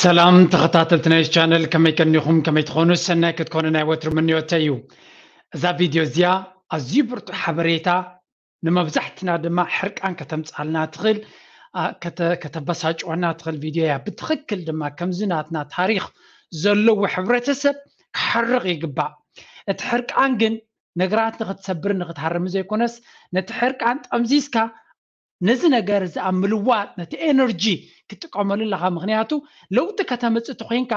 ሰላም ተኸታተልቲ ናይ ቻነል፣ ከመይ ቀኒኹም? ከመይ ትኾኑ? ሰናይ ክትኮኑ ናይ ወትሩ ምንዮተይ እዩ። እዛ ቪድዮ እዚኣ ኣዝዩ ብርቱዕ ሓበሬታ፣ ንመብዛሕትና ድማ ሕርቃን ከተምጻልና ትኽእል፣ ኣ፣ ከተ-፣ ከተበሳጭወና ትኽእል ቪድዮ እያ። ብትኽክል ድማ ከምዚ ናትና ታሪኽ ዘለዎ ሕብረተሰብ ክሓርቕ ይግባእ። እቲ ሕርቃን ግን ነገራት ንኽትሰብርን ንኽትሃርምን ዘይኮነስ፣ ነቲ ሕርቃን ጠምዚዝካ ነዚ ነገር እዚ ኣብ ምልዋጥ፣ ነቲ ኤነርጂ ክትጥቀመሉ ኣለኻ። ምኽንያቱ ለውጢ ከተምጽእ ተኾይንካ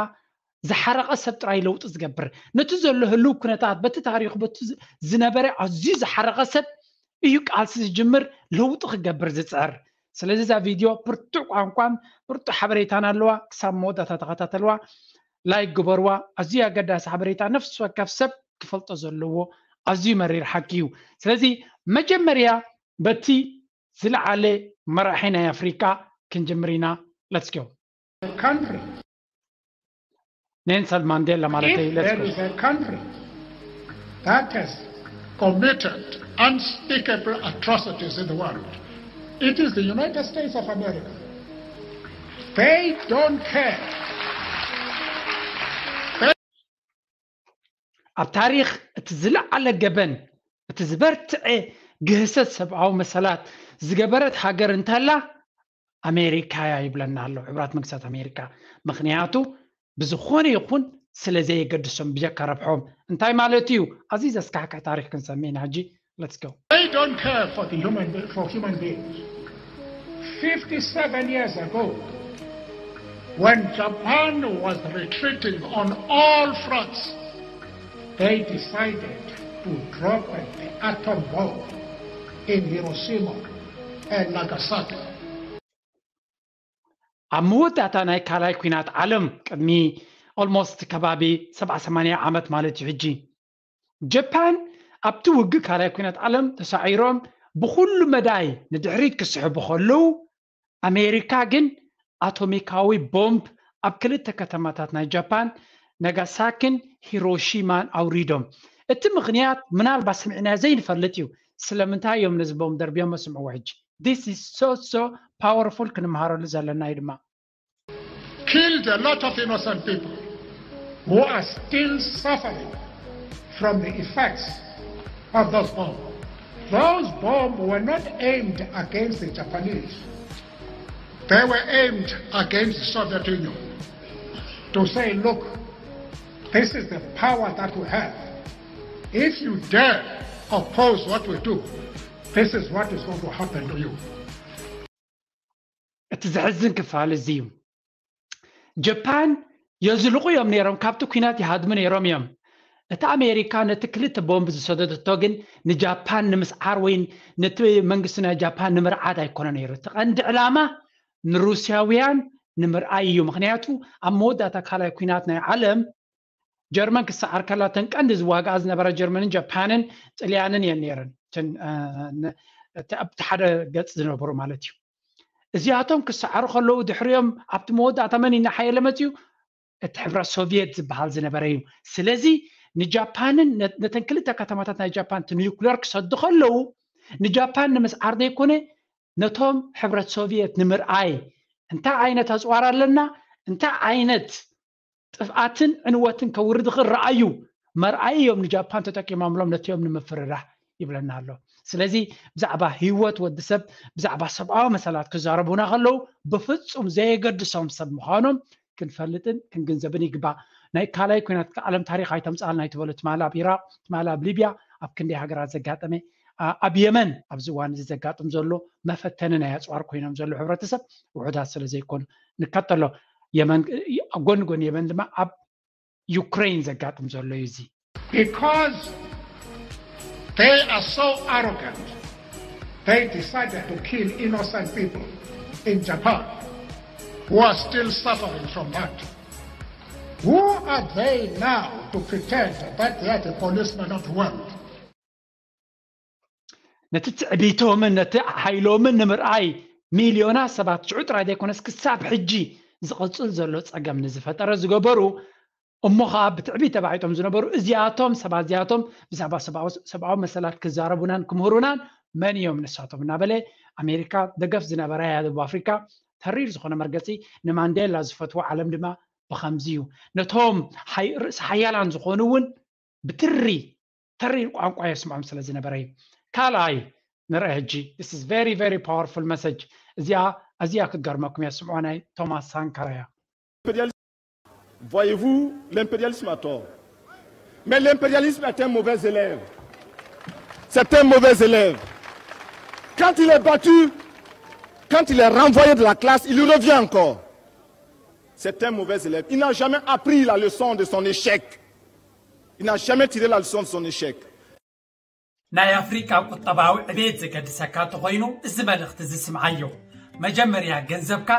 ዝሓረቐ ሰብ ጥራይ ለውጢ ዝገብር። ነቲ ዘሎ ህልው ኩነታት በቲ ታሪኹ በቲ ዝ-፣ ዝነበረ ኣዝዩ ዝሓረቐ ሰብ እዩ ቃልሲ ዝጅምር፣ ለውጢ ክገብር ዝጽዕር። ስለዚ እዛ ቪድዮ ብርቱዕ ቋንቋን ብርቱዕ ሓበሬታን ኣለዋ። ክሳብ መወዳእታ ተኸታተልዋ፣ ላይክ ግበርዋ። ኣዝዩ ኣገዳሲ ሓበሬታ ነፍሲ ወከፍ ሰብ ክፈልጦ ዘለዎ ኣዝዩ መሪር ሓቂ እዩ። ስለዚ መጀመርያ በቲ ዝለዓለ መራሒ ናይ ኣፍሪቃ ክንጅምር ኢና። Let's go። Country. ኔልሰን ማንዴላ ማለተይ። If there is a country that has committed unspeakable atrocities in the world, it is the United States of America. They don't care. ኣብ ታሪኽ እቲ ዝለዓለ ገበን፣ እቲ ዝበርትዐ ግህሰት ሰብኣዊ መሰላት ዝገበረት ሃገር እንተላ ኣሜሪካ እያ ይብለና ኣሎ፣ ሕቡራት መንግስታት ኣሜሪካ። ምኽንያቱ ብዝኾነ ይኹን ስለ ዘየገድሶም ብጀካ ረብሖም። እንታይ ማለት እዩ? ኣዝዩ ዘስካሕክሕ ታሪኽ ክንሰምዕ ኢና ሕጂ። Let's go። They don't care for the human be- for human beings. Fifty-seven years ago, when Japan was retreating on all fronts, they decided to drop the atom bomb in Hiroshima and Nagasaki. ኣብ መወዳእታ ናይ ካልኣይ ኩናት ዓለም ቅድሚ ኦልሞስት ከባቢ ሰብዓ ሰማንያ ዓመት ማለት እዩ ሕጂ፣ ጀፓን ኣብቲ ውግእ ካልኣይ ኩናት ዓለም ተሳዒሮም ብኩሉ መዳይ ንድሕሪት ክስሕቡ ከለዉ፣ ኣሜሪካ ግን ኣቶሚካዊ ቦምብ ኣብ ክልተ ከተማታት ናይ ጃፓን፣ ናጋሳኪን ሂሮሺማን ኣውሪዶም። እቲ ምኽንያት ምናልባት ሰሚዕናዮ ዘይንፈልጥ እዩ። ስለምንታይ እዮም ነዚ ቦምብ ደርብዮሞ? ስምዕዎ ሕጂ። This is so so powerful፣ ክንመሃረሉ ዘለና እዩ ድማ። Killed a lot of innocent people who are still suffering from the effects of those bombs. Those bombs were not aimed against the Japanese. They were aimed against the Soviet Union to say, "Look, this is the power that we have. If you dare oppose what we do, this is what is going to happen to you." እቲ ዘሕዝን ክፋል እዚ እዩ። ጀፓን የዝልቑ እዮም ነይሮም፣ ካብቲ ኩናት ይሃድሙ ነይሮም እዮም። እቲ ኣሜሪካ ነቲ ክልተ ቦምብ ዝሰደደቶ ግን ንጃፓን ንምስዓር ወይ ነቲ መንግስቲ ናይ ጃፓን ንምርዓድ ኣይኮነ ነይሩ። እቲ ቀንዲ ዕላማ ንሩስያውያን ንምርኣይ እዩ። ምኽንያቱ ኣብ መወዳእታ ካልኣይ ኩናት ናይ ዓለም ጀርመን ክሰዓር ከላ እተን ቀንዲ ዝዋግኣ ዝነበራ ጀርመንን ጃፓንን ጥልያንን እየን ነይረን። እተን፣ እ፣ ን-፣ እቲ ኣብቲ ሓደ ገጽ ዝነበሩ ማለት እዩ። እዚኣቶም ክሰዓሩ ከለዉ ድሕሪኦም ኣብቲ መወዳእታ መን እናሓየለ መፅዩ? እቲ ሕብረት ሶቪየት ዝበሃል ዝነበረ እዩ። ስለዚ ንጃፓንን ነ-፣ ነተን ክልተ ከተማታት ናይ ጃፓን እቲ ኒውክለር ክሰዱ ከለዉ ንጃፓን ንምስዓር ዘይኮነ ነቶም ሕብረት ሶቪየት ንምርኣይ እንታይ ዓይነት ኣፅዋር ኣለና፣ እንታይ ዓይነት ጥፍኣትን ዕንወትን ከውርድ ይኽእል ረኣዩ፣ መርኣይ እዮም ንጃፓን ተጠቂሞምሎም ነቲኦም ንምፍርራሕ ይብለና ኣሎ። ስለዚ ብዛዕባ ህይወት ወዲ ሰብ፣ ብዛዕባ ሰብኣዊ መሰላት ክዛረቡና ከለዉ ብፍጹም ዘየገድሶም ሰብ ምዃኖም ክንፈልጥን ክንግንዘብን ይግባእ። ናይ ካልኣይ ኩናት ዓለም ታሪኽ ኣይተምጽኣልና ኣይትበሉ። ትማሊ ኣብ ኢራቕ፣ ትማሊ ኣብ ሊብያ፣ ኣብ ክንደይ ሃገራት ዘጋጠመ፣ ኣ-፣ ኣብ የመን ኣብዚ እዋን እዚ ዘጋጥም ዘሎ መፈተኒ ናይ ኣጽዋር ኮይኖም ዘሎ ሕብረተሰብ ውሑዳት ስለ ዘይኮኑ ንከተሎ። የመን፣ ኣብ ጎኒ ጎኒ የመን ድማ ኣብ ዩክሬን ዘጋጥም ዘሎ እዩ እዚ። Because they are so arrogant, they decided to kill innocent people in Japan who are still suffering from that. Who are they now to pretend that they are the policemen of the world? ነቲ ትዕቢቶምን ነቲ ሓይሎምን ንምርኣይ ሚልዮናት ሰባት ሽዑ ጥራይ ዘይኮነስ ክሳብ ሕጂ ዝቕጽል ዘሎ ጸገም ንዝፈጠረ ዝገበሩ፣ እሞ ኸኣ ብትዕቢት ተባዒጦም ዝነበሩ እዚኣቶም ሰባት እዚኣቶም ብዛዕባ ሰብኣዊ፣ ሰብኣዊ መሰላት ክዛረቡናን ክምህሩናን መን እዮም ንሳቶም እናበለ ኣሜሪካ ደገፍ ዝነበራ እያ ደቡብ ኣፍሪካ ተሪር ዝኾነ መርገፂ ንማንዴላ ዝፈትዎ ዓለም ድማ ብኸምዚ እዩ። ነቶም ሓይ- ርእሲ ሓያላን ዝኾኑ እውን ብትሪ ተሪር ቋንቋ የስምዖም ስለ ዝነበረ እዩ። ካልኣይ ንርአ ሕጂ። This is very very powerful message። እዚኣ ኣዝያ ክትገርመኩም እያ። ስምዖ ናይ ቶማስ ሳንካራ እያ። Voyez-vous, l'impérialisme a tort. Mais l'impérialisme est un mauvais élève. C'est un mauvais élève. Quand il est battu, quand il est renvoyé de la classe, il y revient encore. C'est un mauvais élève. Il n'a jamais appris la leçon de son échec. Il n'a jamais tiré la leçon de son échec. ናይ ኣፍሪቃ ቁጠባዊ ዕቤት ዘገድሰካ እንተኾይኑ፣ እዚ መልእኽቲ እዚ ስምዓዮ። መጀመርያ ገንዘብካ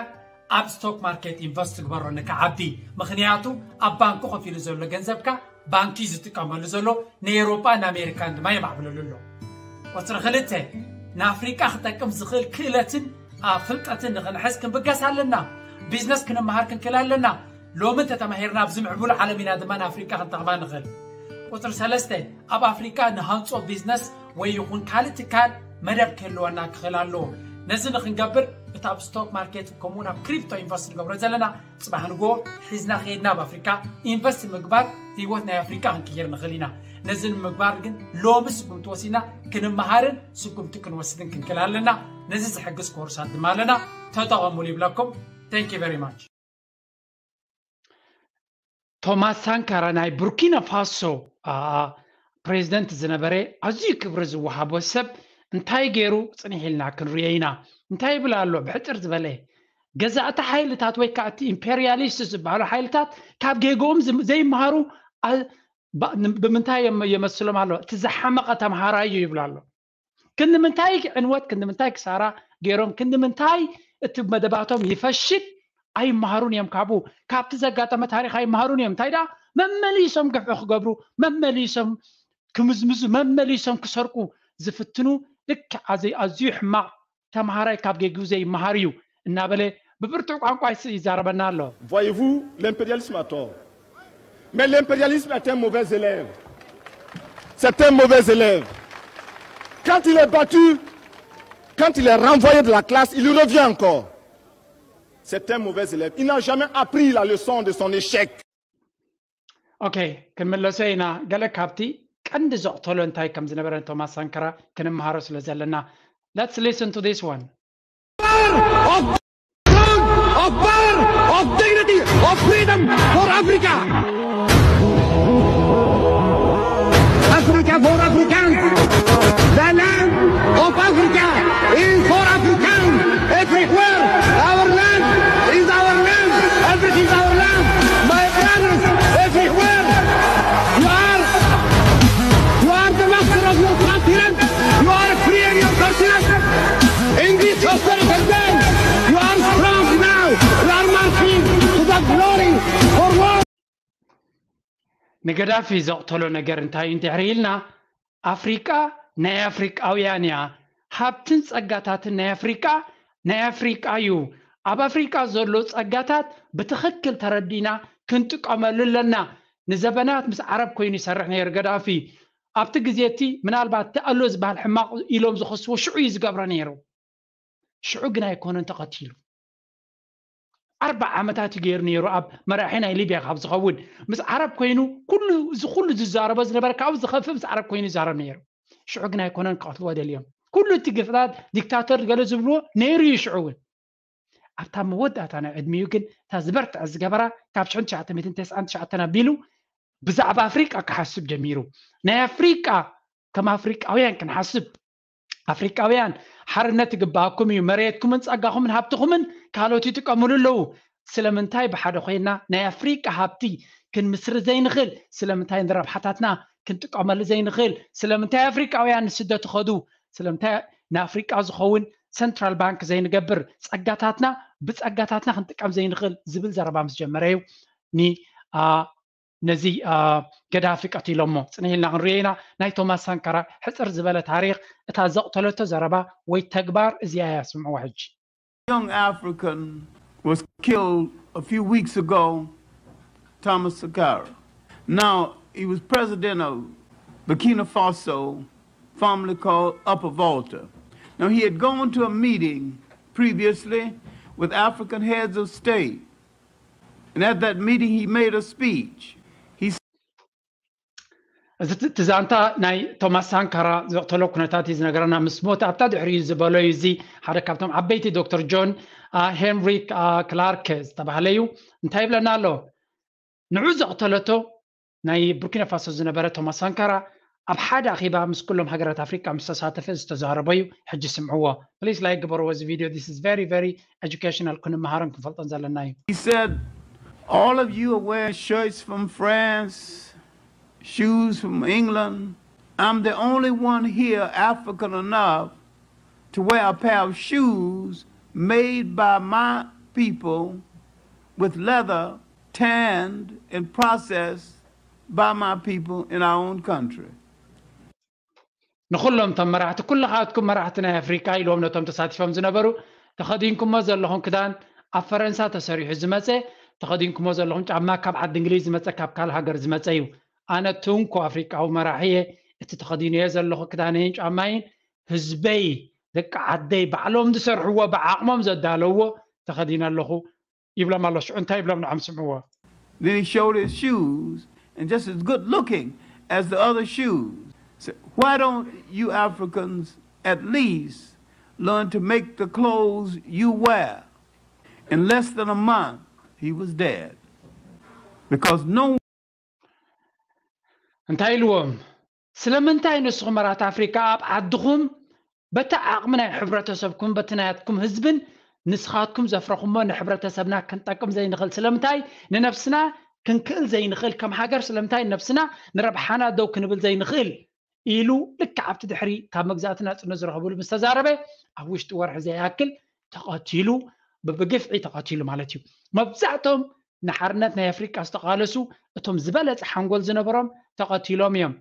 ኣብ ስቶክ ማርኬት ኢንቨስት ግበሮ ንክዓቢ። ምኽንያቱ ኣብ ባንክ ኮፍ ኢሉ ዘሎ ገንዘብካ ባንክ እዩ ዝጥቀመሉ ዘሎ፣ ንኤውሮጳን ኣሜሪካን ድማ የማዕብለሉ ኣሎ። ቁፅሪ ክልተ፣ ንኣፍሪቃ ክጠቅም ዝኽእል ክእለትን ኣብ ፍልጠትን ንኽንሕዝ ክንብገስ ኣለና። ቢዝነስ ክንመሃር ክንክእል ኣለና። ሎሚ እንተተማሂርና ኣብዚ ምዕቡል ዓለም ኢና ድማ ንኣፍሪቃ ክንጠቕማ ንኽእል። ቁፅሪ ሰለስተ፣ ኣብ ኣፍሪቃ ንሃንፆ ቢዝነስ ወይ ይኹን ካልእ ትካል መደብ ክህልወና ክኽእል ኣለዎ። ነዚ ንክንገብር እቲ ኣብ ስቶክ ማርኬት ከምኡውን ኣብ ክሪፕቶ ኢንቨስት ንገብሮ ዘለና፣ ፅባሕ ንግሆ ሒዝና ከይድና ኣብ ኣፍሪካ ኢንቨስት ምግባር ህይወት ናይ ኣፍሪካ ክንቅይር ንኽእል ኢና። ነዚ ንምግባር ግን ሎሚ ስጉምቲ ወሲድና ክንመሃርን ስጉምቲ ክንወስድን ክንክእል ኣለና። ነዚ ዝሕግዝ ኮርሳት ድማ ኣለና፣ ተጠቐሙሉ ይብለኩም። Thank you very much። ቶማስ ሳንካራ ናይ ቡርኪና ፋሶ ፕሬዚደንት ዝነበረ ኣዝዩ ክብሪ ዝወሃቦ ሰብ እንታይ ገይሩ ፅኒሕ ኢልና ክንሪኦ ኢና። እንታይ ይብል ኣሎ? ብሕፅር ዝበለ ገዛእቲ ሓይልታት ወይ ከዓ እቲ ኢምፔሪያሊስት ዝበሃሉ ሓይልታት ካብ ጌግኦም ዘይመሃሩ ብምንታይ የመስሎም ኣሎ? እቲ ዝሓመቐ ተምሃራይ እዩ ይብል ኣሎ። ክንዲ ምንታይ ዕንወት ክንዲ ምንታይ ክሳራ ገይሮም ክንዲ ምንታይ እቲ መደባቶም ይፈሽል ኣይመሃሩን እዮም። ካብኡ ካብቲ ዘጋጠመ ታሪክ ኣይመሃሩን እዮም። እንታይ ደኣ መመሊሶም ግፍዒ ክገብሩ መመሊሶም ክምዝምዙ መመሊሶም ክሰርቁ ዝፍትኑ ልክዕ ኣዝዩ ሕማቕ ተምሃራይ ካብ ጌግኡ ዘይመሃር እዩ እናበለ ብብርቱዕ ቋንቋ ይዛረበና ኣሎ። Voyez-vous, l'impérialisme a tort. Mais l'impérialisme est un mauvais élève. C'est un mauvais élève. Quand il est battu, quand il est renvoyé de la classe, il y revient encore. C'est un mauvais élève. Il n'a jamais appris la leçon de son échec. ኦኬ፣ ክንምለሶ ኢና። ገለ ካብቲ ቀንዲ ዘቕተሎ እንታይ ከም ዝነበረ ቶማስ ሳንካራ ክንምሃሮ ስለ ዘለና። Let's listen to this one. Of power, of dignity, of freedom for Africa. Africa for Africans. The land of Africa is for Africans. Everywhere, our land is our land. Africa is our land. My brothers, everywhere you are, you are the master of your continent. You are free in your continent. In this historical day, you are strong now. You are marching to the glory forward. ንገዳፊ ዘቕተሎ ነገር እንታይ እዩ እንድሕር ኢልና ኣፍሪቃ ናይ ኣፍሪቃውያን እያ። ሃብትን ጸጋታትን ናይ ኣፍሪቃ ናይ ኣፍሪቃ እዩ። ኣብ ኣፍሪቃ ዘሎ ጸጋታት ብትኽክል ተረዲና ክንጥቀመሉ ኣለና። ንዘበናት ምስ ዓረብ ኮይኑ ይሰርሕ ነይሩ ገዳፊ። ኣብቲ ግዜ እቲ ምናልባት እቲ ኣሎ ዝበሃል ሕማቕ ኢሎም ዝኸስዎ ሽዑ እዩ ዝገብሮ ነይሩ። ሽዑ ግን ኣይኮነን ተቐቲሉ። ኣርባዓ ዓመታት እዩ ገይሩ ነይሩ ኣብ መራሒ ናይ ሊብያ ካብ ዝኸውን ምስ ዓረብ ኮይኑ ኩሉ እዚ ኩሉ ዝዛረቦ ዝነበረ ካብኡ ዝኸፍእ ምስ ዓረብ ኮይኑ ይዛረብ ነይሩ። ሽዑ ግን ኣይኮነን ክቐትልዎ ደልዮም። ኩሉ እቲ ግፍታት ዲክታተር ገለ ዝብልዎ ነይሩ እዩ ሽዑ እውን። ኣብታ መወዳእታ ናይ ዕድሚኡ ግን እታ ዝበርትዐ ዝገበራ ካብ ሽሕን ትሽዓተ ሚእትን ተስዓን ትሽዓተን ኣቢሉ ብዛዕባ ኣፍሪቃ ክሓስብ ጀሚሩ። ናይ ኣፍሪቃ ከም ኣፍሪቃውያን ክንሓስብ ኣፍሪቃውያን ሓርነት ይግባኣኩም እዩ። መሬትኩምን ጸጋኹምን ሃብትኹምን ካልኦት ይጥቀምሉ ኣለዉ። ስለምንታይ ብሓደ ኮይና ናይ ኣፍሪቃ ሃብቲ ክንምስርት ዘይንኽእል? ስለምንታይ ንረብሓታትና ክንጥቀመሉ ዘይንኽእል? ስለምንታይ ኣፍሪቃውያን ንስደት ይኸዱ? ስለምንታይ ንኣፍሪቃ ዝኸውን ሰንትራል ባንክ ዘይንገብር? ጸጋታትና ብጸጋታትና ክንጥቀም ዘይንኽእል ዝብል ዘረባ ምስ ጀመረ እዩ ኒ ነዚ ገዳፊ ቀቲሎሞ። ጽንሕ ኢልና ክንሪኦ ኢና። ናይ ቶማስ ሳንካራ ሕጽር ዝበለ ታሪኽ እታ ዘቕተለቶ ዘረባ ወይ ተግባር እዚኣ እያ። ስምዕዋ ሕጂ። Young African was killed a few weeks ago, Thomas Sankara. Now, he was president of Burkina Faso, formerly called Upper Volta. Now, he had gone to a meeting previously with African heads of state. And at that meeting, he made a speech. He እዚ እቲ ዛንታ ናይ ቶማስ ሳንካራ ዘቕተሎ ኩነታት እዩ ዝነገረና። ምስ ሞት ኣብታ ድሕሪኡ ዝበሎ እዩ። እዚ ሓደ ካብቶም ዓበይቲ ዶክተር ጆን ሄንሪክ ክላርክ ዝተባህለ እዩ። እንታይ ይብለና ኣሎ? ንዑ ዘቕተለቶ ናይ ቡርኪና ፋሶ ዝነበረ ቶማስ ሳንካራ ኣብ ሓደ ኣኼባ ምስ ኩሎም ሃገራት ኣፍሪቃ ምስ ተሳተፈ ዝተዛረቦ እዩ። ሕጂ ስምዕዎ please፣ like ግበርዎ እዚ ቪድዮ። This is very very educational፣ ክንመሃሮን ክንፈልጦን ዘለና እዩ። He said, "All of you are wearing shirts from France, shoes from England. I'm the only one here African enough to wear a pair of shoes made by my people with leather tanned and processed by my people in our own country." ንኹሎም እቶም መራሕቲ፣ ኩልኻትኩም መራሕቲ ናይ ኣፍሪቃ ኢልዎም ነቶም ተሳቲፎም ዝነበሩ፣ ተኸዲንኩሞ ዘለኹም ክዳን ኣብ ፈረንሳ ተሰሪሑ ዝመፀ፣ ተኸዲንኩሞ ዘለኹም ጫማ ካብ ዓዲ እንግሊዝ ዝመፀ፣ ካብ ካልእ ሃገር ዝመፀ እዩ። ኣነ ትንኮ ኣፍሪቃዊ መራሒ እየ። እቲ ተኸዲነዮ ዘለኹ ክዳነይን ጫማይን ህዝበይ፣ ደቂ ዓደይ ባዕሎም ዝሰርሕዎ፣ ብዓቕሞም ዘዳለውዎ ተኸዲነ ኣለኹ ይብሎም ኣሎ። ሽዑ እንታይ ይብሎም ንዖም ስምዕዎ። Then he showed his shoes, and just as good looking as the other shoes. Said, "Why don't you Africans at least learn to make the clothes you wear?" In less than a month, he was dead. Because no እንታይ ኢልዎም? ስለምንታይ ንስኹም መራሕቲ ኣፍሪካ ኣብ ዓድኹም በቲ ዓቕሚ ናይ ሕብረተሰብኩም፣ በቲ ናያትኩም ህዝብን ንስኻትኩም ዘፍረኹሞ ንሕብረተሰብና ክንጠቅም ዘይንኽእል? ስለምንታይ ንነብስና ክንክእል ዘይንኽእል? ከም ሃገር ስለምንታይ ነብስና ንረብሓና ደው ክንብል ዘይንኽእል? ኢሉ ልክዕ ኣብቲ ድሕሪ ካብ መግዛእቲ ናጽነት ዝረኸብሉ ምስ ተዛረበ፣ ኣብ ውሽጢ ወርሒ ዘይኣክል ተቐቲሉ፣ ብ-፣ ብግፍዒ ተቐቲሉ ማለት እዩ። መብዛሕቶም ንሓርነት ናይ ኣፍሪቃ ዝተቓለሱ፣ እቶም ዝበለጸ ሓንጎል ዝነበሮም ተቐቲሎም እዮም።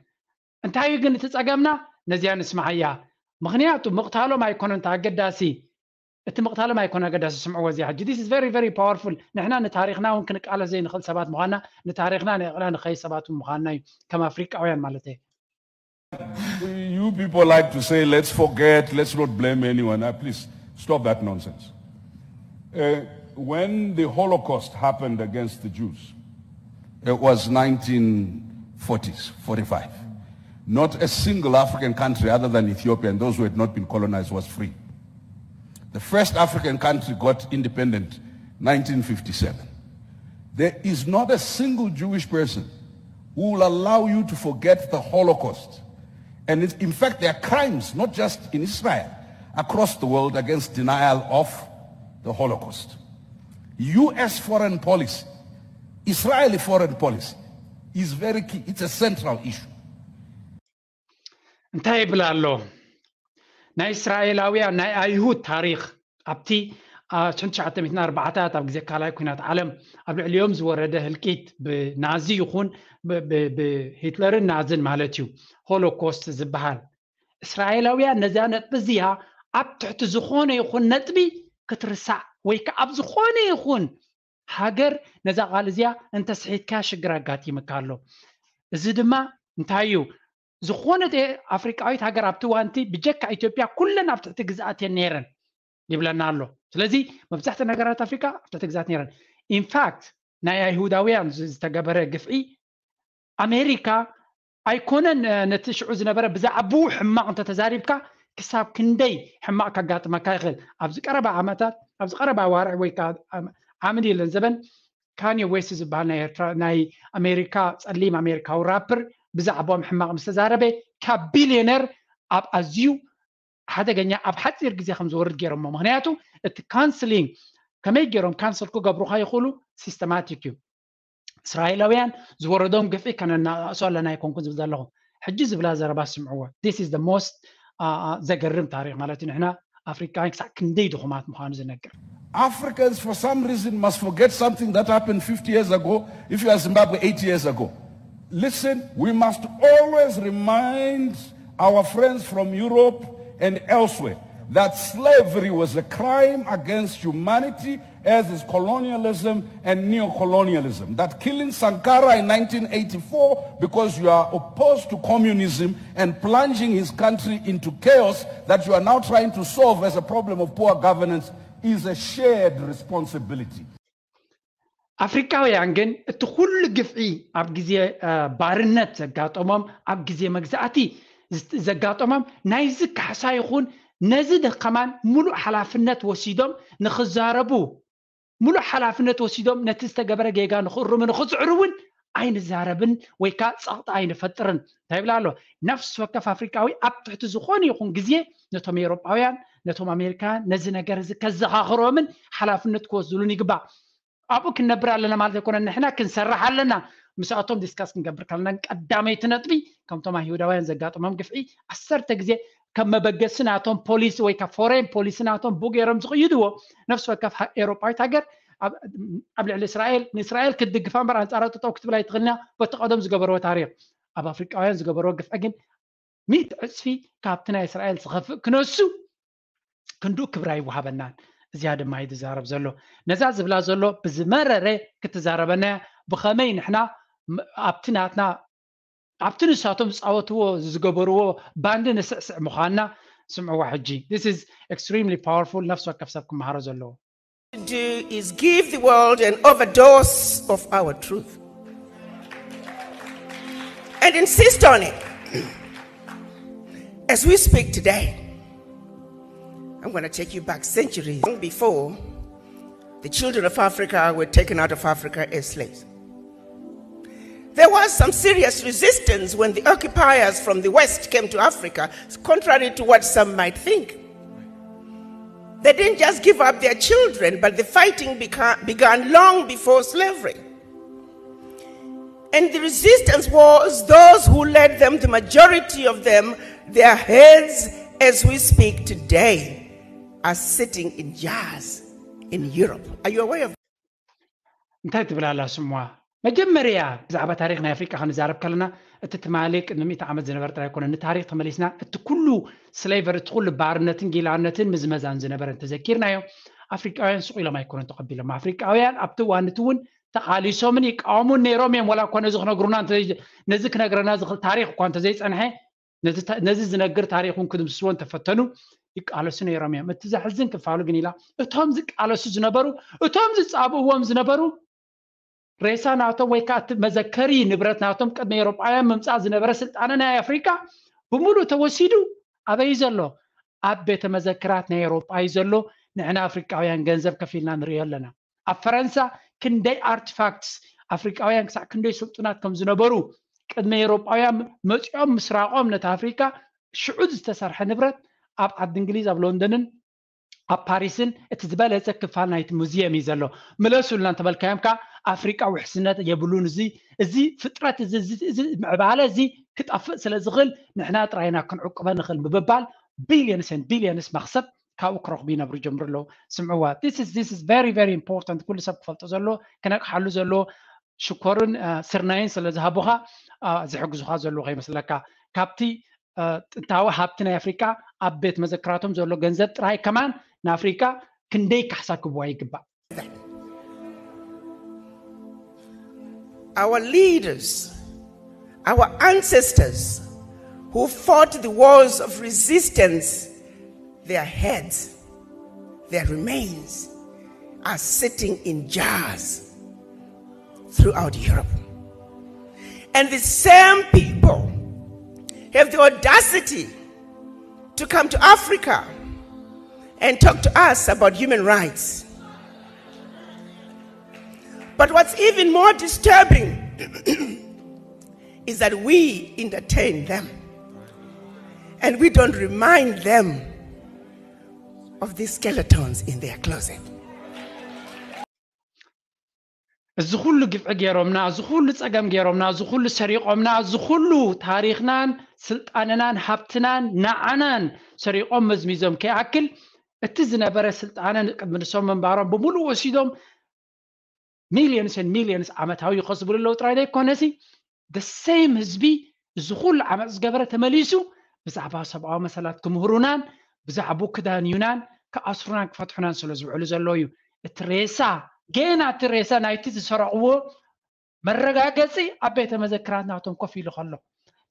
እንታይ እዩ ግን እቲ ጸገምና? ነዚኣ ንስምዓያ። ምኽንያቱ ምቕታሎም ኣይኮነን እቲ ኣገዳሲ፣ እቲ ምቕታሎም ኣይኮነ ኣገዳሲ። ስምዕዎ እዚኣ ሕጂ። This is very very powerful። ንሕና ንታሪኽና እውን ክንቃለስ ዘይንኽእል ሰባት ምዃንና፣ ንታሪኽና ንዕቕና ንኸይድ ሰባት እውን ምዃንና እዩ፣ ከም ኣፍሪቃውያን ማለት እየ። You people like to say, "Let's forget, let's not blame anyone." Ah, please, stop that nonsense. Uh, when the Holocaust happened against the Jews, it was nineteen forties, forty-five. Not a single African country other than Ethiopia and those who had not been colonized was free. The first African country got independent nineteen fifty-seven. There is not a single Jewish person who will allow you to forget the Holocaust. And it's, in fact, there are crimes, not just in Israel, across the world against denial of the Holocaust. U S foreign policy, Israeli foreign policy is very key. It's a central issue. እንታይ ይብል ኣሎ? ናይ እስራኤላውያን ናይ ኣይሁድ ታሪኽ ኣብቲ፣ አ፣ ሽሕን ትሽዓተ ሚእትን ኣርባዓታት ኣብ ግዜ ካልኣይ ኩናት ዓለም ኣብ ልዕሊኦም ዝወረደ ህልቂት ብናዚ ይኹን ብ-፣ ብ-፣ ብሂትለርን ናዝን ማለት እዩ፣ ሆሎኮስት ዝበሃል። እስራኤላውያን ነዚኣ ነጥቢ እዚኣ ኣብ ትሕቲ ዝኾነ ይኹን ነጥቢ ክትርሳዕ ወይ ከዓ ኣብ ዝኾነ ይኹን ሃገር ነዛ ቃል እዚኣ እንተስሒትካ ሽግር ኣጋጢምካ ኣሎ። እዚ ድማ እንታይ እዩ? ዝኾነት ኣፍሪቃዊት ሃገር ኣብቲ እዋንቲ ብጀካ ኢትዮጵያ ኩለን ኣብ ትሕቲ ግዝኣት እየን ነይረን ይብለና ኣሎ። ስለዚ መብዛሕትኡ ነገራት ኣፍሪቃ ኣብ ትሕቲ ግዝኣት ነይረን። ኢንፋክት ናይ ኣይሁዳውያን ዝ-፣ ዝተገበረ ግፍዒ ኣሜሪካ ኣይኮነን፣ እ፣ ነቲ ሽዑ ዝነበረ ብዛዕባኡ ሕማቕ እንተተዛሪብካ ክሳብ ክንደይ ሕማቕ ከጋጥመካ ይኽእል። ኣብዚ ቀረባ ዓመታት፣ ኣብዚ ቀረባ ኣዋርሕ ወይ ከዓ ዓም-፣ ዓምዲ የለን ዘበን ካንየ ዌስት ዝበሃል ናይ ኤርትራ፣ ናይ ኣሜሪካ ጸሊም ኣሜሪካዊ ራፕር ብዛዕባኦም ሕማቕ ምስ ተዛረበ ካብ ቢልዮነር ኣብ ኣዝዩ ሓደገኛ ኣብ ሓፂር ግዜ ከም ዝወርድ ገይሮሞ። ምኽንያቱ እቲ ካንስሊንግ ከመይ ገይሮም ካንስል ክገብሩኻ ይኽእሉ ሲስተማቲክ እዩ። እስራኤላውያን ዝወረዶም ግፍዒ ከነናእሶ ኣለና ኣይኮንኩን ዝብል ዘለኹ። ሕጂ ዝብላ ዘረባ ስምዕዎ። This is the most ዘገርም ታሪክ ማለት እዩ። ንሕና ኣፍሪቃውያን ክሳዕ ክንደይ ድኹማት ምዃኑ ዝነግር። Africans, for some reason, must forget something that happened fifty years ago if you are Zimbabwe eighty years ago. Listen, we must always remind our friends from Europe and elsewhere that slavery was a crime against humanity, as is colonialism and neocolonialism. That killing Sankara in nineteen eighty-four because you are opposed to communism and plunging his country into chaos that you are now trying to solve as a problem of poor governance is a shared responsibility. ኣፍሪካውያን ግን እቲ ኩሉ ግፍዒ ኣብ ግዜ ባርነት ዘጋጠሞም፣ ኣብ ግዜ መግዛእቲ ዘጋጠሞም፣ ናይዚ ካሕሳ ይኹን ነዚ ደከማን ሙሉእ ሓላፍነት ወሲዶም ንክዛረቡ፣ ሙሉእ ሓላፍነት ወሲዶም ነቲ ዝተገበረ ጌጋ ንክእርሙ ንክፅዕሩ እውን ኣይንዛረብን ወይ ከዓ ፀቕጢ ኣይንፈጥርን። እንታይ ይብላ ኣሎ? ነፍሲ ወከፍ ኣፍሪካዊ ኣብ ትሕቲ ዝኾነ ይኹን ግዜ ነቶም ኤውሮጳውያን፣ ነቶም ኣሜሪካውያን ነዚ ነገር እዚ ከዘኻኽሮምን ሓላፍነት ክወስድሉን ይግባእ። ኣብኡ ክንነብር ኣለና ማለት ኣይኮነን። ንሕና ክንሰርሕ ኣለና። ምስኣቶም ዲስካስ ክንገብር ከለና ቀዳመይቲ ነጥቢ ከምቶም ኣይሁዳውያን ዘጋጠሞም ግፍዒ ዓሰርተ ግዜ ከም መበገሲ ናቶም ፖሊሲ ወይ ካብ ፎሬን ፖሊሲ ናቶም ብኡ ገይሮም ዝቕይድዎ፣ ነፍሲ ወከፍ ኤውሮጳዊት ሃገር ኣብ ልዕሊ እስራኤል፣ ንእስራኤል ክትድግፋ እምበር ኣንፃራ ጠጠው ክትብል ኣይትኽእልና። በቲ ቀደም ዝገበርዎ ታሪክ፣ ኣብ ኣፍሪቃውያን ዝገበርዎ ግፍዒ ግን ሚእቲ ዕፅፊ ካብቲ ናይ እስራኤል ዝኸፍእ ክነሱ ክንድኡ ክብሪ ኣይወሃበናን። እዚኣ ድማ እዩ ዝዛረብ ዘሎ። ነዛ ዝብላ ዘሎ ብዝመረረ ክትዛረበና እያ። ብኸመይ ንሕና ኣብቲ ናትና ኣብቲ ንሳቶም ዝፃወትዎ ዝገበርዎ ባንዲ ንስዕስዕ ምዃንና ስምዕዋ ሕጂ። This is extremely powerful። ነፍሲ ወከፍ ሰብ ክመሃሮ ዘለዎ do is give the world an overdose of our truth and insist on it. As we speak today, I'm going to take you back centuries. Long before, the children of Africa were taken out of Africa as slaves. There was some serious resistance when the occupiers from the West came to Africa, contrary to what some might think. They didn't just give up their children, but the fighting began long before slavery. And the resistance was those who led them, the majority of them, their heads, as we speak today, are sitting in jars in Europe. Are you aware of? እንታይ ትብል ኣላ ስምዋ? መጀመርያ ብዛዕባ ታሪክ ናይ ኣፍሪቃ ክንዛረብ ከለና፣ እቲ ትማሊ ቅድሚ ሚእቲ ዓመት ዝነበረ ጥራይ ኣይኮነን። ንታሪክ ተመሊስና፣ እቲ ኩሉ ስሌቨሪ፣ እቲ ኩሉ ባርነትን ጊላነትን ምዝመዛን ዝነበረ እንተዘኪርናዮ፣ ኣፍሪቃውያን ስቕ ኢሎም ኣይኮነን ተቐቢሎም። ኣፍሪቃውያን ኣብቲ እዋን እቲ እውን ተቓሊሶምን ይቃወሙን ነይሮም እዮም። ዋላ እኳ ነዚ ክነግሩና፣ ነዚ ክነግረና ዝኽእል ታሪክ እኳ እንተዘይፀንሐ፣ ነዚ ዝነግር ታሪክ እውን ክድምስስዎ እንተፈተኑ ይቃለሱ ነይሮም እዮም። እቲ ዘሕዝን ክፋሉ ግን ኢላ፣ እቶም ዝቃለሱ ዝነበሩ፣ እቶም ዝፃብእዎም ዝነበሩ ሬሳ ናቶም ወይ ከዓ እቲ መዘከሪ ንብረት ናቶም ቅድሚ ኤውሮጳውያን ምምፃእ ዝነበረ ስልጣነ ናይ ኣፍሪካ ብምሉእ ተወሲዱ ኣበይ ዘሎ? ኣብ ቤተ መዘክራት ናይ ኤውሮጳ እዩ ዘሎ። ንሕና ኣፍሪቃውያን ገንዘብ ከፊልና ንሪኦ ኣለና። ኣብ ፈረንሳ ክንደይ ኣርቲፋክትስ ኣፍሪቃውያን ክሳዕ ክንደይ ስልጡናት ከም ዝነበሩ ቅድሚ ኤውሮጳውያን መፂኦም ምስራቆም ነቲ ኣፍሪካ ሽዑ ዝተሰርሐ ንብረት ኣብ ዓዲ እንግሊዝ ኣብ ሎንደንን ኣብ ፓሪስን እቲ ዝበለፀ ክፋል ናይቲ ሙዚየም እዩ ዘሎ። ምለሱልና እንተበልካዮም ከዓ ኣፍሪቃ ውሕስነት የብሉን። እዚ እዚ ፍጥረት እዚ እዚ ምዕባለ እዚ ክጠፍእ ስለ ዝኽእል ንሕና ጥራይና ክንዕቅበ ንኽእል ብምባል ቢልዮንስ ን ቢልዮንስ መኽሰብ ካብኡ ክረኽቡ ይነብሩ ጀምሩ ኣለዉ። ስምዕዋ፣ this is very very important። ኩሉ ሰብ ክፈልጦ ዘለዎ ክነቅሓሉ ዘለዎ ሽኮርን ስርናይን ስለ ዝሃቡኻ ዝሕግዙኻ ዘለዉ ከይመስለካ። ካብቲ ጥንታዊ ሃብቲ ናይ ኣፍሪቃ ኣብ ቤት መዘክራቶም ዘሎ ገንዘብ ጥራይ ከማን ንኣፍሪቃ ክንደይ ካሕሳ ክብዋ ይግባእ። Our leaders, our ancestors who fought the wars of resistance, their heads, their remains are sitting in jars throughout Europe. And the same people have the audacity to come to Africa and talk to us about human rights. But what's even more disturbing is that we entertain them and we don't remind them of these skeletons in their closet. እዚ ኩሉ ግፍዒ ገይሮምና፣ እዚ ኩሉ ፀገም ገይሮምና፣ እዚ ኩሉ ሰሪቆምና፣ እዚ ኩሉ ታሪክናን ስልጣንናን ሃብትናን ንዓናን ሰሪቆም መዝሚዞም ከይኣክል እቲ ዝነበረ ስልጣነ ቅድሚ ንሶም ምንባሮም ብምሉእ ወሲዶም ሚልዮንስ ን ሚልዮንስ ዓመታዊ ይኸስብሉ ኣለዉ ጥራይ ዘይኮነሲ፣ the same ህዝቢ እዚ ኩሉ ዓመፅ ዝገበረ ተመሊሱ ብዛዕባ ሰብኣዊ መሰላት ክምህሩናን ብዛዕባኡ ክዳንዩናን ክኣስሩናን ክፈትሑናን ስለ ዝውዕሉ ዘለዉ እዩ። እቲ ሬሳ፣ ገና እቲ ሬሳ ናይቲ ዝሰረቕዎ መረጋገፂ ኣብ ቤተ መዘክራት ናቶም ኮፍ ኢሉ ከሎ፣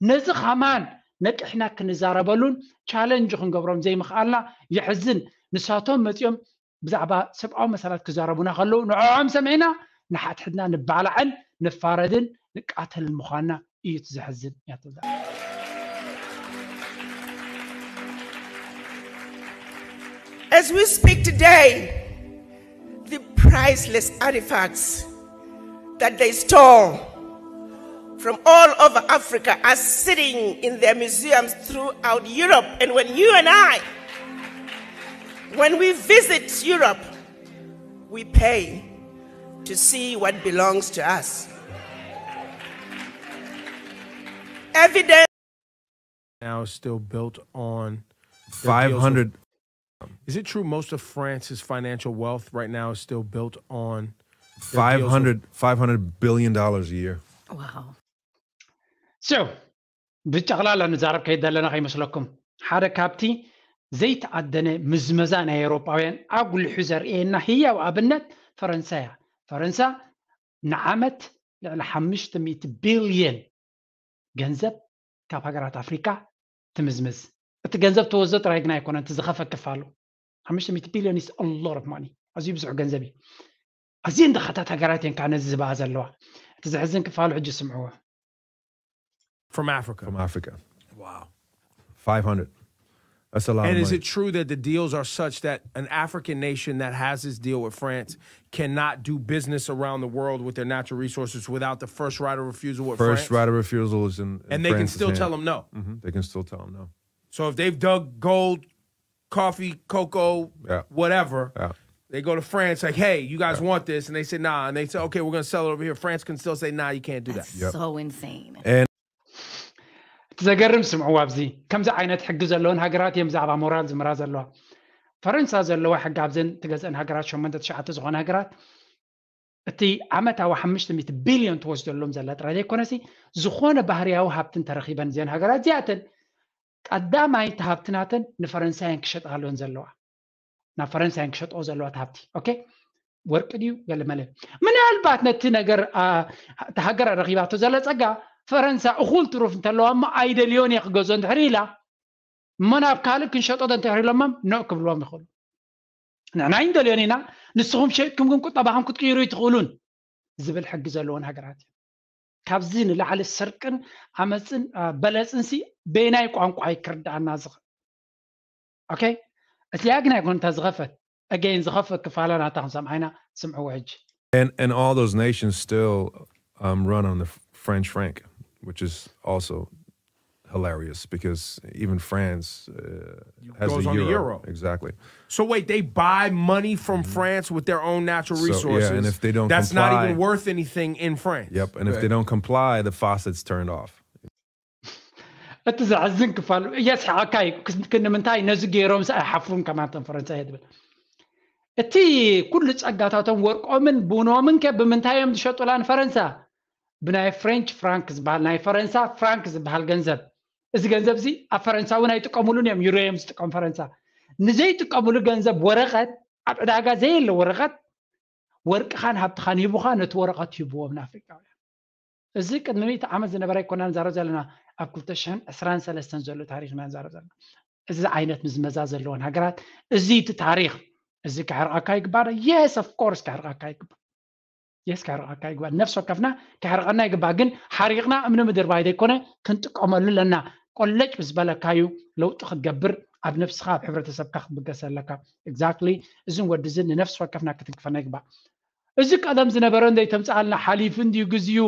ነዚ ከማን ነቂሕና ክንዛረበሉን ቻለንጅ ክንገብሮም ዘይምኽኣልና የሕዝን። ንሳቶም መፂኦም ብዛዕባ ሰብኣዊ መሰላት ክዛረቡና ከለዉ ንዕዖም ሰሚዕና ንሓድሕድና ንባላዕን ንፋረድን ንቃተልን ምዃንና እዩ እቲ ዘሕዝን እያ ትብል። As we speak today, the priceless artifacts that they stole from all over Africa are sitting in their museums throughout Europe. And when you and I, when we visit Europe, we pay to see what belongs to us. Evidence now is still built on five hundred. Is it true most of France's financial wealth right now is still built on their deals with- 500 500 billion dollars a year. Wow. So ብጠቕላላ ንዛረብ ከይድ ዘለና ከይመስለኩም ሓደ ካብቲ ዘይተኣደነ ምዝመዛ ናይ ኤውሮጳውያን ኣጉሊሑ ዘርእየና ህያው ኣብነት ፈረንሳ እያ። ፈረንሳ ንዓመት ልዕሊ ሓሙሽተ ሚእቲ ቢልዮን ገንዘብ ካብ ሃገራት ኣፍሪካ ትምዝምዝ። እቲ ገንዘብ ተወስዶ ጥራይ ግን ኣይኮነን፣ እቲ ዝኸፈ ክፋሉ ሓሙሽተ ሚእቲ ቢልዮን is a lot of money፣ ኣዝዩ ብዙሕ ገንዘብ እዩ። ኣዝየን ድኻታት ሃገራት እየን ከዓ ነዚ ዝብኣ ዘለዋ። እቲ ዘሕዝን ክፋሉ ሕጂ ስምዕዎ። From Africa. From Africa. Wow. five hundred. That's a lot And of is money. It true that the deals are such that an African nation that has this deal with France cannot do business around the world with their natural resources without the first right of refusal with First France? Right of refusal is in, in And they can France's still hand. Tell them no. Mhm. They can still tell them no. So if they've dug gold, coffee, cocoa, Yeah. whatever, Yeah. they go to France like, hey, you guys want this? And they say, nah. And they say, okay, we're going to sell it over here. France can still say, nah, you can't do that. That's so insane. And እቲ ዘገርም ስምዕዎ ኣብዚ ከምዚ ዓይነት ሕጊ ዘለወን ሃገራት እዮም ብዛዕባ ሞራል ዝምራ ዘለዋ። ፈረንሳ ዘለዋ ሕጊ ኣብዘን ትገዝአን ሃገራት ሸሞንተ ትሽዓተ ዝኾነ ሃገራት እቲ ዓመታዊ ሓሙሽተ ሚእቲ ቢልዮን ትወስደሎም ዘላ ጥራይ ዘይኮነሲ ዝኾነ ባህርያዊ ሃብትን ተረኺበን እዚአን ሃገራት እዚኣተን ቀዳማይ እቲ ሃብትናተን ንፈረንሳየን ክሸጣ ኣለወን ዘለዋ ናብ ፈረንሳየን ክሸጥኦ ዘለዋ እቲ ሃብቲ okay ወርቂ ድዩ ገለመለ ምናልባት ነቲ ነገር እቲ ሃገር ረኺባቶ ዘለ ፀጋ ፈረንሳ እኹል ትሩፍ እንተለዋ እሞ ኣይደልዮን እየ ክገዝኦ እንድሕር ኢላ እሞ ናብ ካልእ ክንሸጦ ዶ እንተሕር ኢሎሞም ኖእ ክብልዎም ይኽእሉ ንሕና ኣይንደልዮን ኢና ንስኹም ሸጥኩም ግን ቁጠባኹም ክትቅይሩ ይትኽእሉን ዝብል ሕጊ ዘለዎን ሃገራት እዩ ካብዚ ንላዕሊ ስርቅን ዓመፅን በለፅንሲ በየናይ ቋንቋ እዩ ክርዳኣና ዝኽእል okay እቲኣ ግን ኣይኮነታ ዝኸፈት again ዝኸፈት ክፋላ ናታ ክንሰምዓ ኢና ስምዕዎ ሕጂ And and all those nations still um, run on the French franc, which is also hilarious because even France uh, has Goes the on the euro. euro. Exactly. So wait, they buy money from France with their own natural So, yeah, resources. And if they don't that's not comply- even worth anything in France. Yep. And if they don't comply, the faucet's turned off. እቲ ዘሕዝን ክፋሉ የስሕቐካ እዩ ክስ- ክንምንታይ ነዚ ገይሮም ስ ኣይሓፍሩን ከማንተን ፈረንሳይ እየ ትብል እቲ ኩሉ ጸጋታቶም ወርቆምን ቡኖምን ከ ብምንታይ እዮም ዝሸጡላ ንፈረንሳ ብናይ ፍሬንች ፍራንክ ዝበሃል ናይ ፈረንሳ ፍራንክ ዝበሃል ገንዘብ እዚ ገንዘብ እዚ ኣብ ፈረንሳ እውን ኣይጥቀሙሉን እዮም ዩሮ እዮም ዝጥቀሙ ፈረንሳ ንዘይጥቀሙሉ ገንዘብ ወረቐት ኣብ ዕዳጋ ዘየለ ወረቐት ወርቅኻን ሃብትኻን ሂቡኻ ነቲ ወረቐት ሂብዎም ንኣፍሪቃውያን እዚ ቅድሚ ሚእቲ ዓመት ዝነበረ ኣይኮና ንዛረብ ዘለና ኣብ ክልተ ሽሕን ዕስራን ሰለስተን ዘሎ ታሪክ ኢና ንዛረብ ዘለና እዚ ዓይነት ምዝመዛ ዘለወን ሃገራት እዚ እቲ ታሪክ እዚ ክሕርቀካ ይግባእ yes of course ክሕርቀካ ይግባእ yes ክሕርቀካ ይግባእ ነፍሲ ወከፍና ክሕርቀና ይግባእ ግን ሓሪቅና እምኒ ምድርባይ ዘይኮነ ክንጥቀመሉ ኣለና ቆለጭ ምስ በለካዩ ለውጢ ክትገብር ኣብ ነብስካ ኣብ ሕብረተሰብካ ክትብገስ ኣለካ exactly እዝን ወዲ እዝን ንነፍሲ ወከፍና ክትንክፈና ይግባእ እዚ ቀደም ዝነበረ እንደይ ተምፅኣልና ሓሊፉ እንድዩ ግዝዩ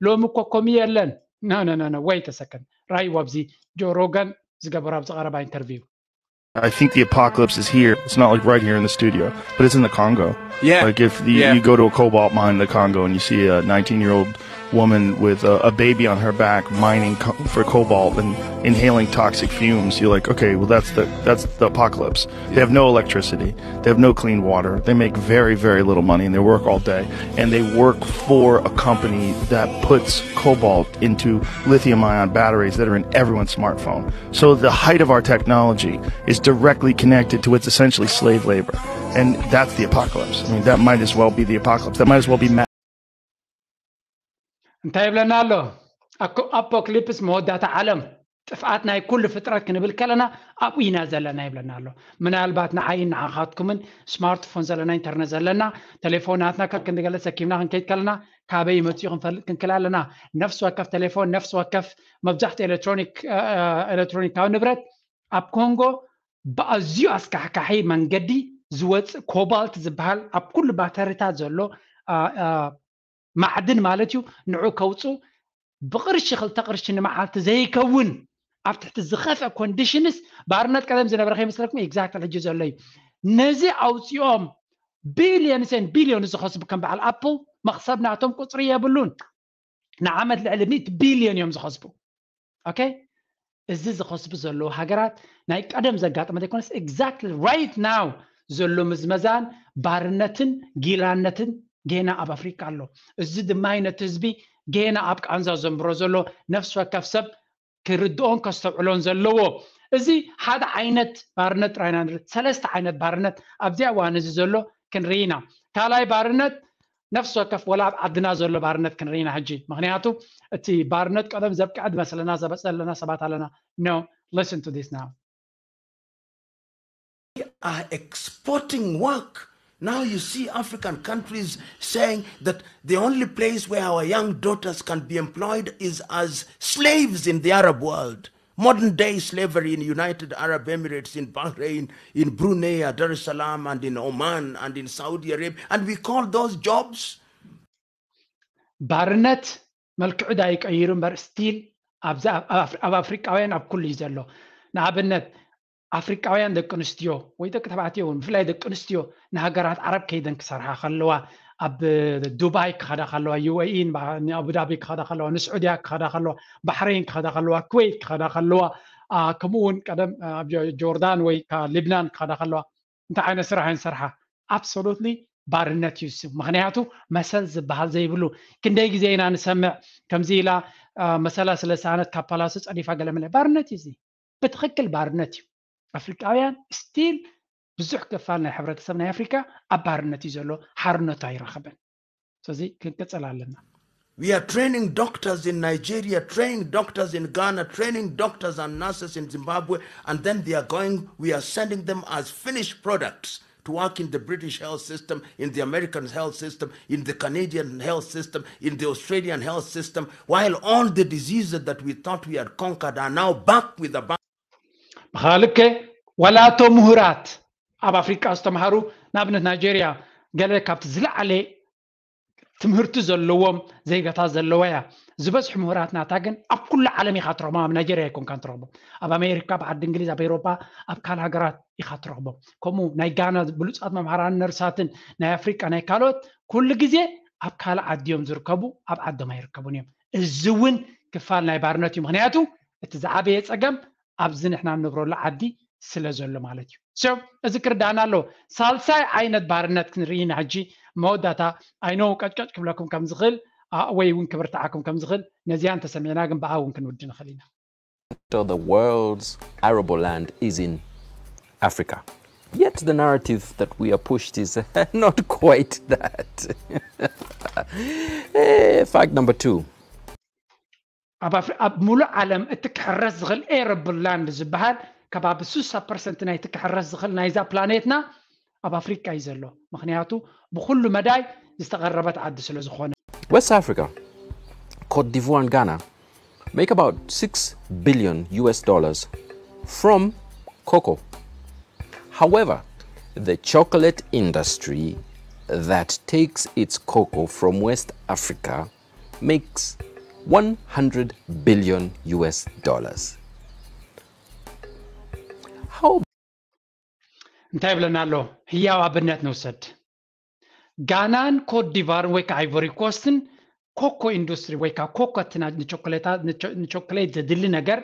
ሎሚ እኮ ኮሚ የለን ነነነነ ወይ ተሰከን ራይዎ ኣብዚ ጆ ሮገን ዝገበሩ ኣብዚ ቀረባ interview I think the apocalypse is here. It's not like right here in the studio, but it's in the Congo. Yeah. Like if you, Yeah. you go to a cobalt mine in the Congo and you see a nineteen year old woman with a, a baby on her back mining co- for cobalt and inhaling toxic fumes, you're like, okay, well that's the that's the apocalypse. They have no electricity. They have no clean water. They make very very little money and they work all day. And they work for a company that puts cobalt into lithium ion batteries that are in everyone's smartphone. So the height of our technology is directly connected to what's essentially slave labor. And that's the apocalypse. I mean, that might as well be the apocalypse. That might as well be mad. እንታይ ይብለና ኣሎ ኣፖክሊፕስ መወዳእታ ዓለም ጥፍኣት ናይ ኩሉ ፍጥረት ክንብል ከለና ኣብኡ ኢና ዘለና ይብለና ኣሎ። ምናልባት ንዓይን ንዓኻትኩምን ስማርትፎን ዘለና፣ ኢንተርነት ዘለና፣ ቴሌፎናትና ከክንዲ ገለ ሰኪምና ክንከይድ ከለና ካበይ ይመፅኡ ክንፈልጥ ክንክእል ኣለና። ነፍሲ ወከፍ ቴሌፎን፣ ነፍሲ ወከፍ መብዛሕትኡ ኤሌክትሮኒክ ኤሌክትሮኒካዊ ንብረት ኣብ ኮንጎ ብኣዝዩ ኣስካሕካሒ መንገዲ ዝወፅእ ኮባልት ዝበሃል ኣብ ኩሉ ባተሪታት ዘሎ ማዕድን ማለት እዩ። ንዑ ከውፁ ብቕርሺ ክልተ ቅርሺ ንመዓልቲ ዘይከውን ኣብ ትሕቲ ዝኸፍአ ኮንዲሽንስ ባርነት ቀደም ዝነበረ ከይመስለኩም ኤግዛክት ሕጂ ዘሎ እዩ። ነዚ ኣውፂኦም ቢልዮንስ ን ቢልዮን ዝኸስቡ ከም በዓል ኣፕል መኽሰብ ናቶም ቁፅሪ የብሉን። ንዓመት ልዕሊ ሚእቲ ቢልዮን እዮም ዝኸስቡ። ኦኬ፣ እዚ ዝኸስቡ ዘለዉ ሃገራት ናይ ቀደም ዘጋጠመ ዘይኮነስ exactly right now ዘሎ ምዝመዛን ባርነትን ጊላነትን ጌና ኣብ ኣፍሪቃ ኣሎ። እዚ ድማ ነቲ ህዝቢ ጌና ኣብ ቃንዛ ዘንብሮ ዘሎ ነፍሲ ወከፍ ሰብ ክርድኦን ከስተውዕሎን ዘለዎ። እዚ ሓደ ዓይነት ባርነት ጥራይና ንርኢ። ሰለስተ ዓይነት ባርነት ኣብዚኣ እዋን እዚ ዘሎ ክንርኢ ኢና። ካልኣይ ባርነት ነፍሲ ወከፍ ወላ ኣብ ዓድና ዘሎ ባርነት ክንርኢ ኢና ሕጂ። ምኽንያቱ እቲ ባርነት ቀደም ዘብቅዐ ዝመስለና ዘበ- ዘለና ሰባት ኣለና። No, listen to this now. Are exporting work. Now you see African countries saying that the only place where our young daughters can be employed is as slaves in the Arab world. Modern day slavery in United Arab Emirates, in Bahrain, in Brunei, Dar es Salaam, and in Oman, and in Saudi Arabia. And we call those jobs ባርነት መልክዑ ዳይቀይሩ እምበር ስቲል ኣብዚ ኣብ ኣፍሪቃውያን ኣብ ኩሉ እዩ ዘሎ። ንኣብነት ኣፍሪቃውያን ደቂ ኣንስትዮ ወይ ደቂ ተባዕትዮ እውን ብፍላይ ደቂ ኣንስትዮ ንሃገራት ዓረብ ከይደን ክሰርሓ ከለዋ ኣብ ዱባይ ክኸዳ ከለዋ ዩኤኢ ኣቡዳቢ ክኸዳ ከለዋ ንስዑድያ ክኸዳ ከለዋ ባሕረይን ክኸዳ ከለዋ ኩዌት ክኸዳ ከለዋ ከምኡ እውን ቀደም ኣብ ጆርዳን ወይ ሊብናን ክኸዳ ከለዋ እንታይ ዓይነት ስራሕ እየን ዝሰርሓ? Absolutely ባርነት እዩ እሱ። ምኽንያቱ መሰል ዝበሃል ዘይብሉ። ክንደይ ግዜ ኢና ንሰምዕ ከምዚ ኢላ መሰላ ስለ ሰኣነት ካብ ፓላሶ ፀዲፋ ገለ መለ። ባርነት እዩ እዚ። ብትኽክል ባርነት እዩ። ኣፍሪቃውያን ስቲል ብዙሕ ክፋል ናይ ሕብረተሰብ ናይ ኣፍሪካ ኣብ ባርነት እዩ ዘሎ። ሓርነቱ ኣይረኸበን። ስለዚ ክንቅፅል ኣለና። We are training doctors in Nigeria, training doctors in Ghana, training doctors and nurses in Zimbabwe, and then they are going, we are sending them as finished products to work in the British health system, in the American health system, in the Canadian health system, in the Australian health system, while all the diseases that we thought we had conquered are now back with a bang. ብኻልከ ዋላ እቶም ምሁራት ኣብ ኣፍሪቃ ዝተምሃሩ ንኣብነት ናይጀርያ ገለ ካብቲ ዝለዓለ ትምህርቲ ዘለዎም ዜጋታት ዘለዋ እያ። ዝበዝሑ ምሁራት ናታ ግን ኣብ ኩሉ ዓለም ኢኻ ትረኽቦም፣ ኣብ ናይጀርያ ኣይኮንካን ትረኽቦም። ኣብ ኣሜሪካ፣ ኣብ ዓዲ እንግሊዝ፣ ኣብ ኤውሮጳ፣ ኣብ ካልእ ሃገራት ኢኻ ትረኽቦም። ከምኡ ናይ ጋና ብሉጻት መምሃራን ነርሳትን ናይ ኣፍሪቃ ናይ ካልኦት ኩሉ ግዜ ኣብ ካልእ ዓዲ እዮም ዝርከቡ፣ ኣብ ዓዶም ኣይርከቡን እዮም። እዚ እውን ክፋል ናይ ባርነት እዩ። ምኽንያቱ እቲ ዝዓበየ ጸገም ኣብዚ ንሕና ንነብረሉ ዓዲ ስለ ዘሎ ማለት እዩ። So እዚ ክርዳእና ኣለዎ። ሳልሳይ ዓይነት ባርነት ክንርኢ ኢና ሕጂ መወዳእታ። I know ቀጭቀጭ ክብለኩም ከም ዝኽእል ወይ እውን ክብርትዓኩም ከም ዝኽእል ነዚኣ እንተሰሚዕና ግን ብኣ እውን ክንውዲ ንኽእል ኢና። So the world's arable land is in Africa. Yet the narrative that we are pushed is not quite that. Eh, fact number two. ኣብ ኣፍሪ- ኣብ ሙሉእ ዓለም እቲ ክሕረስ ዝኽእል ኤረብል ላንድ ዝበሃል ከባቢ ስሳ ፐርሰንት ናይቲ ክሕረስ ዝኽእል ናይዛ ፕላኔትና ኣብ ኣፍሪቃ እዩ ዘሎ። ምኽንያቱ ብኩሉ መዳይ ዝተቐረበት ዓዲ ስለ ዝኾነ። West Africa, Cote d'Ivoire and Ghana make about six billion U S dollars from cocoa. However, the chocolate industry that takes its cocoa from West Africa makes one hundred billion U S dollars. How እንታይ ይብለና ኣሎ? ህያው ኣብነት ንውሰድ። ጋናን ኮት ዲቫርን ወይ ከዓ ኣይቮሪ ኮስትን ኮኮ ኢንዱስትሪ ወይ ከዓ ኮኮ እቲ ና- ንቾኮሌታ- ንቾ- ንቾኮሌት ዘድሊ ነገር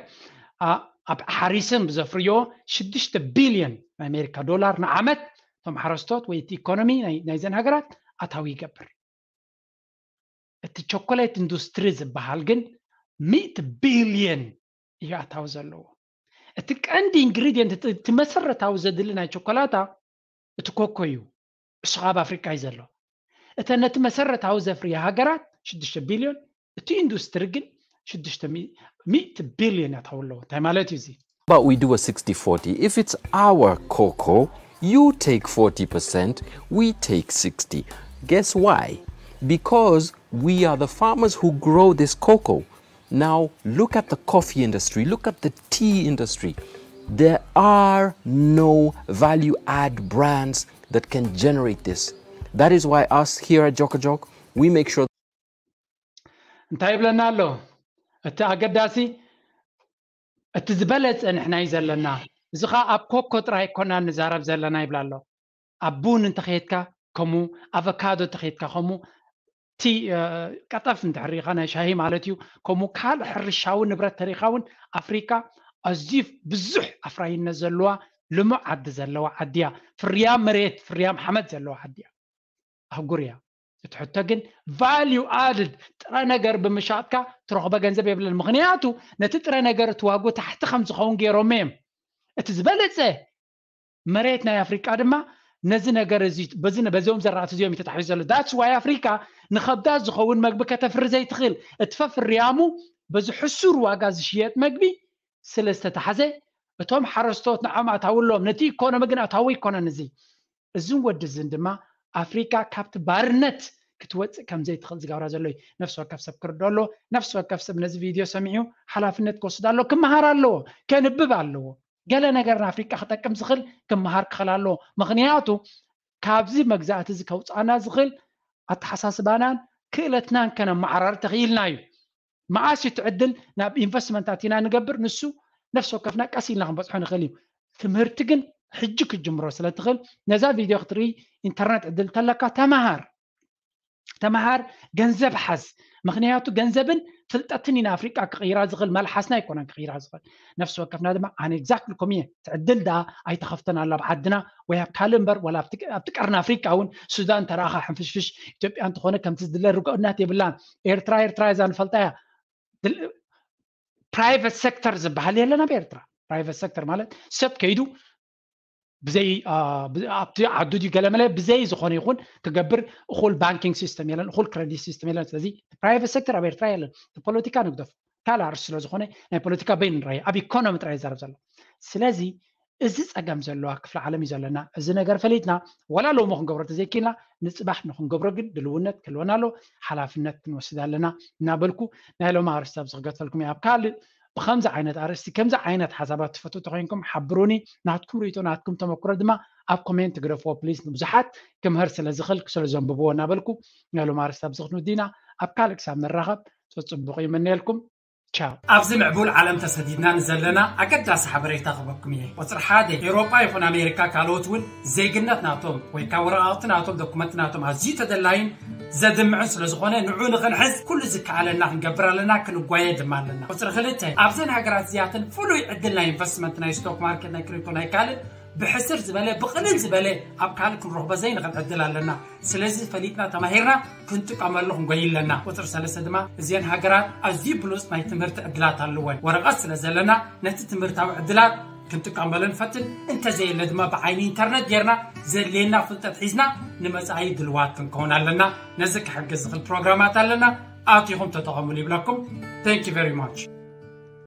ኣ- ኣብ ሓሪስን ብዘፍርዮ ሽዱሽተ ቢልዮን ናይ ኣሜሪካ ዶላር ንዓመት እቶም ሓረስቶት ወይ እቲ ኢኮኖሚ ናይ- ናይዘን ሃገራት ኣታዊ ይገብር። እቲ ቾኮሌት ኢንዱስትሪ ዝበሃል ግን ሚእቲ ቢልዮን እዩ ኣታዊ ዘለዎ። እቲ ቀንዲ ኢንግሪድየንት እቲ- እቲ መሰረታዊ ዘድሊ ናይ ቾኮላታ እቲ ኮኮ እዩ። እሱ ኣብ ኣፍሪቃ እዩ ዘሎ። እተን ነቲ መሰረታዊ ዘፍርያ ሃገራት ሽዱሽተ ቢልዮን፣ እቲ ኢንዱስትሪ ግን ሽዱሽተ ሚእቲ ቢልዮን ኣታዊ ኣለዎ። እንታይ ማለት እዩ እዚ? But we do a sixty forty. If it's our cocoa, you take forty percent, we take sixty. Guess why? Because we are the farmers who grow this cocoa. Now, look at the coffee industry, look at the tea industry. There are no value add brands that can generate this. That is why us here at Jokajok, we make sure እንታይ ይብለና ኣሎ እቲ ኣገዳሲ? እቲ ዝበለፀ ንሕና እዩ ዘለና። እዚ ኸዓ ኣብ ኮኮ ጥራይ ኮና ንዛረብ ዘለና ይብላ ኣሎ። ኣብ ቡን እንተኸየድካ ከምኡ፣ ኣቨካዶ እንተኸየድካ ከምኡ፣ ቲ ቀጠፍ እንድሕር ሪኢኻ ናይ ሻሂ ማለት እዩ። ከምኡ ካልእ ሕርሻዊ ንብረት ተሪኻ እውን ኣፍሪካ ኣዝዩ ብዙሕ ኣፍራይነት ዘለዋ ልሙዕ ዓዲ ዘለዋ ዓዲ እያ። ፍርያም መሬት ፍርያም ሓመድ ዘለዋ ዓዲ እያ። ኣህጉር እያ። እቲ ሕቶ ግን value added ጥረ ነገር ብምሻጥካ ትረኽቦ ገንዘብ የብለን። ምኽንያቱ ነቲ ጥረ ነገር እቲ ዋግኡ ታሕቲ ከም ዝኸውን ገይሮሞ እዮም። እቲ ዝበለፀ መሬት ናይ ኣፍሪቃ ድማ ነዚ ነገር እዚ በዚ በዚኦም ዘራእቲ እዚኦም እዩ ተታሒዙ ዘሎ። That's why ኣፍሪቃ ንኸብዳ ዝኸውን መግቢ ከተፍሪ ዘይትኽእል። እቲ ፈፍርያሙ በዚ ሕሱር ዋጋ ዝሽየጥ መግቢ ስለ ዝተታሕዘ እቶም ሓረስቶት ንዓም ኣታዊ ኣለዎም። ነቲ ኢኮኖሚ ግን ኣታዊ ኣይኮነን። እዚ እዝን ወዲ እዝን ድማ ኣፍሪካ ካብቲ ባርነት ክትወፅእ ከም ዘይትኽእል ዝገብራ ዘሎ እዩ። ነፍሲ ወከፍ ሰብ ክርዶ ኣሎ። ነፍሲ ወከፍ ሰብ ነዚ ቪድዮ ሰሚዑ ሓላፍነት ክወስድ ኣለዎ፣ ክመሃር ኣለዎ፣ ከንብብ ኣለዎ። ገለ ነገር ንኣፍሪቃ ክጠቅም ዝኽእል ክመሃር ክኽእል ኣለዎ። ምኽንያቱ ካብዚ መግዛእቲ እዚ ከውፅኣና ዝኽእል ኣተሓሳስባናን ክእለትናን ከነመዓራሪ ተኽኢልና እዩ። መዓስ እዩ እቲ ዕድል ናብ ኢንቨስትመንት ኣቲና ንገብር? ንሱ ነፍሲ ወከፍና ቀስ ኢልና ክንበፅሖ ንኽእል እዩ። ትምህርቲ ግን ሕጂ ክትጅምሮ ስለ ትኽእል ነዛ ቪድዮ ክትርኢ ኢንተርነት ዕድል እንተለካ ተመሃር። ተመሃር፣ ገንዘብ ሓዝ። ምኽንያቱ ገንዘብን ፍልጠትን ኢና ኣፍሪቃ ክቕይራ ዝኽእል፣ መልሓስና ኣይኮነን ክቕይራ ዝኽእል። ነፍሲ ወከፍና ድማ ኣነ ኤግዛክትሊ ከምኡ እየ። እቲ ዕድል ደኣ ኣይተኸፍተን ኣሎ ኣብ ዓድና ወይ ኣብ ካልእ እምበር ወላ ኣብቲ ኣብቲ ቀርኒ ኣፍሪቃ እውን ሱዳን ተረኣኻ ሕንፍሽፍሽ፣ ኢትዮጵያ እንተኾነ ከምቲ ዝድለ ርግኦናት የብላን። ኤርትራ ኤርትራ እዛ ንፈልጣ እያ። ፕራይቨት ሴክተር ዝበሃል የለን ኣብ ኤርትራ። ፕራይቨት ሴክተር ማለት ሰብ ከይዱ ብዘይ አ፣ ብ- ኣብቲ ዓዱ ድዩ ገለመለ ብዘይ ዝኾነ ይኹን ክገብር እኹል ባንኪንግ ሲስተም የለን፣ እኹል ክረዲት ሲስተም የለን። ስለዚ ፕራይቨት ሴክተር ኣብ ኤርትራ የለን። እቲ ፖለቲካ ንግደፍ ካልእ ኣርስ ስለ ዝኾነ ናይ ፖለቲካ በይኑ ንራየ ኣብ ኢኮኖሚ ጥራይ ይዛረብ ዘሎ። ስለዚ እዚ ፀገም ዘለዋ ክፍለ ዓለም እዩ ዘለና። እዚ ነገር ፈሊጥና ዋላ ሎሚ ክንገብሮ ተዘይኪልና ንፅባሕ ንክንገብሮ ግን ድልውነት ክህልወና ኣሎ። ሓላፍነት ክንወስድ ኣለና እናበልኩ ናይ ሎሚ ኣርስቲ ኣብዚ ክገድፈልኩም እየ። ኣብ ካልእ ብከምዚ ዓይነት ኣርእስቲ ከምዚ ዓይነት ሓሳባት ትፈትው ተኮይንኩም ሓብሩኒ። ናትኩም ርእቶ ናትኩም ተመክሮ ድማ ኣብ ኮሜንት ግደፍዎ ፕሊዝ። ንብዙሓት ክምህር ስለ ዝኽእል ስለ ዘንብብዎ እናበልኩ ናይ ሎሚ ኣርእስቲ ኣብዚ ክንውዲ ኢና። ኣብ ካልእ ክሳብ ንራኸብ ፅቡቕ ይምነየልኩም። ቻው። ኣብዚ ምዕቡል ዓለም ተሰዲድና ንዘለና ኣገዳሲ ሓበሬታ ክበኩም እየ። ቁፅሪ ሓደ፣ ኤውሮጳ ይኹን ኣሜሪካ ካልኦት እውን ዜግነት ናቶም ወይ ካብ ወረቃቕቲ ናቶም ዶኩመንት ናቶም ኣዝዩ ተደላይን ዘድምዕን ስለ ዝኾነ ንዑ ንኽንሕዝ ኩሉ ዝከኣለና ክንገብር ኣለና፣ ክንጓየ ድማ ኣለና። ቁፅሪ ክልተ፣ ኣብዘን ሃገራት እዚኣተን ፍሉይ ዕድል ናይ ኢንቨስትመንት ናይ ስቶክ ማርኬት ናይ ክሪፕቶ ናይ ካልእ ብሕስር ዝበለ ብቕልል ዝበለ ኣብ ካልእ ክንረኽቦ ዘይንኽእል ዕድል ኣለና። ስለዚ ፈሊጥና ተማሂርና ክንጥቀመሉ ክንጎይ ኣለና። ቁፅሪ ሰለስተ ድማ እዚአን ሃገራት ኣዝዩ ብሉፅ ናይ ትምህርቲ ዕድላት ኣለወን። ወረቐት ስለ ዘለና ነቲ ትምህርታዊ ዕድላት ክንጥቀመሉ ንፈትን፣ እንተዘየለ ድማ ብዓይኒ ኢንተርነት ጌርና ዘድልየና ፍልጠት ሒዝና ንመፃኢ ድልዋት ክንከውን ኣለና። ነዚ ክሕግዝ ዝኽእል ፕሮግራማት ኣለና፣ ኣቲኹም ተጠቐሙሉ ይብለኩም። Thank you very much።